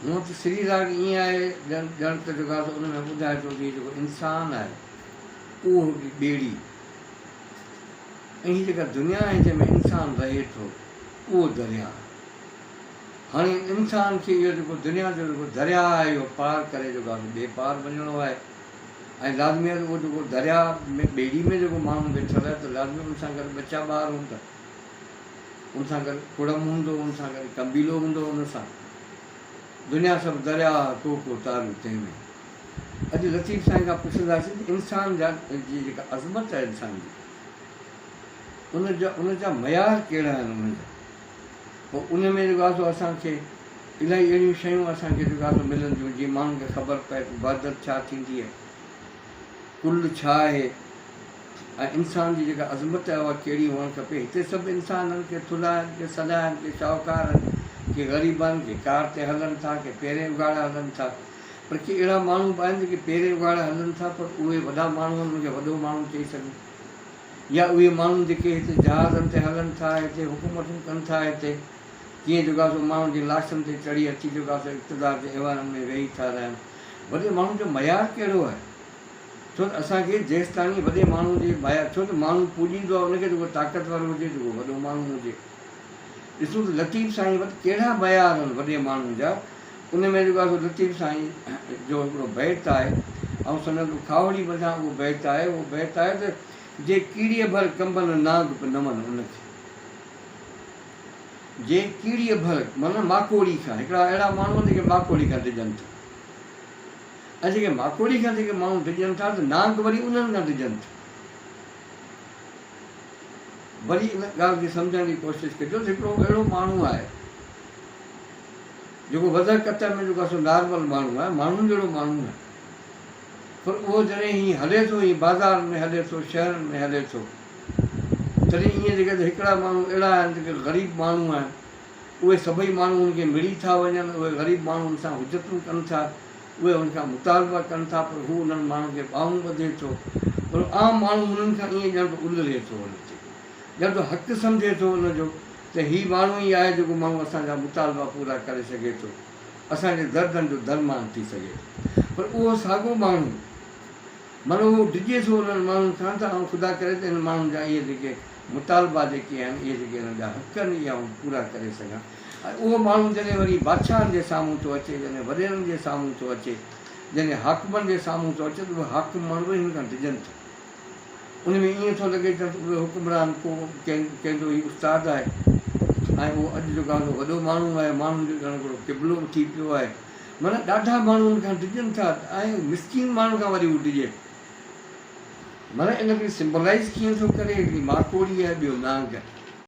هونء ته سري راڳ ائين آهي ڄڻ ڄڻ ته جيڪو آهي سو ان ۾ ٻڌائي ٿو ته هي جيڪو انسان آهي اهو هڪڙي ٻيڙي ۽ هي جيڪا دنيا آهي جنهن ۾ انسان رهي ٿو اهو درياء آهي. هاڻي انسان کي اهو جيڪو دنيا جو جيڪو درياء آهي اهو پار ڪري جيڪو آهي سو ٻئي پار وڃڻو آهي ۽ لازمي آهي ته اهو جيڪو درياء ۾ ٻيڙي ۾ جيڪو ماڻهو ويٺل آهي ته لازمي ان سان گڏ ٻچا ٻار هوندا. ان سان گڏ ڪڙم هوندو، ان سان گڏ قبيلو هوندو، ان سان دنيا سڀ درياء ڪو ڪو تارو تنهن ۾. اڄ لطيف سائين کان پڇنداسين ته انسان جا جي جيڪا عظمت آهي انسان جي ان جا ان جا معيار ڪهڙا آهن ان جا پوء ان ۾ جيڪو آهي سو اسان کي الاهي اهڙيون شيون اسان کي جيڪو آهي سو ملن ٿيون جيئن ماڻهن کي خبر پئي ته وحدت ڇا ٿيندي آهي ڪل ڇا آهي ۽ انسان جي جيڪا عظمت آهي اها ڪهڙي هئڻ کپي. هتي سڀ انسان آهن، ڪي ٿلها آهن، ڪي سڏا آهن، ڪي شاهوڪار آهن، ڪي غريب آهن، ڪي ڪار تي هلن ٿا، ڪي پيرين اگهاڙا هلن ٿا. پر ڪي اهڙا ماڻهو به آهن جيڪي پيرين اگهاڙا هلن ٿا پر اهي وڏا ماڻهو آهن، انهن کي وڏو ماڻهو چئي سگهون. يا اهي ماڻهو جيڪي هتي جهازن تي هلن ٿا، هتي حڪومتون ڪن ٿا، هتي ڪيئن جيڪو آهي سو ماڻهن جي لاشن تي چڙهي اچي جيڪو آهي سو اقتدار جي ايوانن ۾ ويهي ٿا رهن. وڏي ماڻهو جو معيار ڪهڙو آهي؟ ڇو ته اسان کي جيستاڻي وڏي ماڻهو جي مايا ڇو ته ماڻهو پوڄيندو آهي ان کي جيڪو طاقتور هجي جيڪو وڏو ماڻهو هجي. ڏسون ته لطيف سائين وٽ ڪهڙا معيار آهن وڏي ماڻهو جا ان ۾ جيڪو آهي سو لطيف سائين جو هڪڙو بيت آهي آئون سمجهان ٿو کاهوڙي منجهان اهو بيت آهي اهو بيت آهي ته جي ڪيڙيء ڀر ڪنبن نانگ به نون ان کي جي ڪيڙيء ڀر معنيٰ ماڪوڙي کان هڪڙا اهڙا ماڻهو آهن جيڪي ماڪوڙي کان ڊڄن ٿا. ۽ جيڪي ماڪوڙي کان جيڪي ماڻهو ڊڄن ٿا ته نانگ وري انهن کان ڊڄن ٿا. وري ان ڳالهه کي سمجهڻ جي ڪوشش ڪجو ته هڪڙو اهڙو ماڻهو آهي جيڪو وضع قطع ۾ جيڪو آهي سو نارمل ماڻهو آهي، ماڻهن جهڙو ماڻهو آهي پر اهو جڏهن هي هلي ٿو هي بازار ۾ هلي ٿو شهرن ۾ هلي ٿو تڏهن ائين جيڪي هڪڙا ماڻهو اهڙا آهن جيڪي غريب ماڻهو آهن اهي سڀئي ماڻهو هن کي مڙي ٿا وڃن، اهي غريب ماڻهو هن سان حجتون ڪن ٿا، اهي هن کان مطالبا ڪن ٿا، پر هو انهن ماڻهن کي ٻانهون ٻڌي ٿو. پر عام ماڻهو هنن کان ائين ڄڻ ته الري ٿو ان تي، ڄڻ ته حق سمجهي ٿو ان جو ته هي ماڻهو ئي آهي جيڪو ماڻهو اسان جا مطالبا پورا ڪري سگهي ٿو، اسان جي دردن جو درمان ٿي سگهي ٿو. پر اهو ساڳو ماڻهو معنيٰ اهو ڊڄي ٿو انهن ماڻهن کان ته آئون خدا ڪري ته انهن ماڻهن جا اهي جيڪي مطالبا جيڪي آهن اهي جيڪي انهن جا حق آهن اهي آئون پورا ڪري سگهان ۽ اهو ماڻهو جڏهن وري بادشاهن جي سامهون ٿو اچي جڏهن وڏيرن جي سامهون ٿو اچي جڏهن حاڪمن جي سامهون ٿو اچي ته اهي حاڪم ماڻهو به هن کان ڊڄن ٿا ان ۾ ائين ٿو لڳي ڄڻ ته اهي حڪمران ڪو ڪنهن جو هي استاد آهي ۽ اهو اڄ جو ڪالهه وڏو ماڻهو آهي ماڻهن جو ڄڻ هڪڙو قبلو ٿي پيو آهي معنيٰ ڏاڍا ماڻهو ان کان ڊڄن ٿا ۽ مسڪين ماڻهن کان وري هو ڊڄي ٿو. معنيٰ ان کي سمبلائيز ڪيئن ٿو ڪري، هڪڙي ماڪوڙي آهي ٻيو نانگ آهي.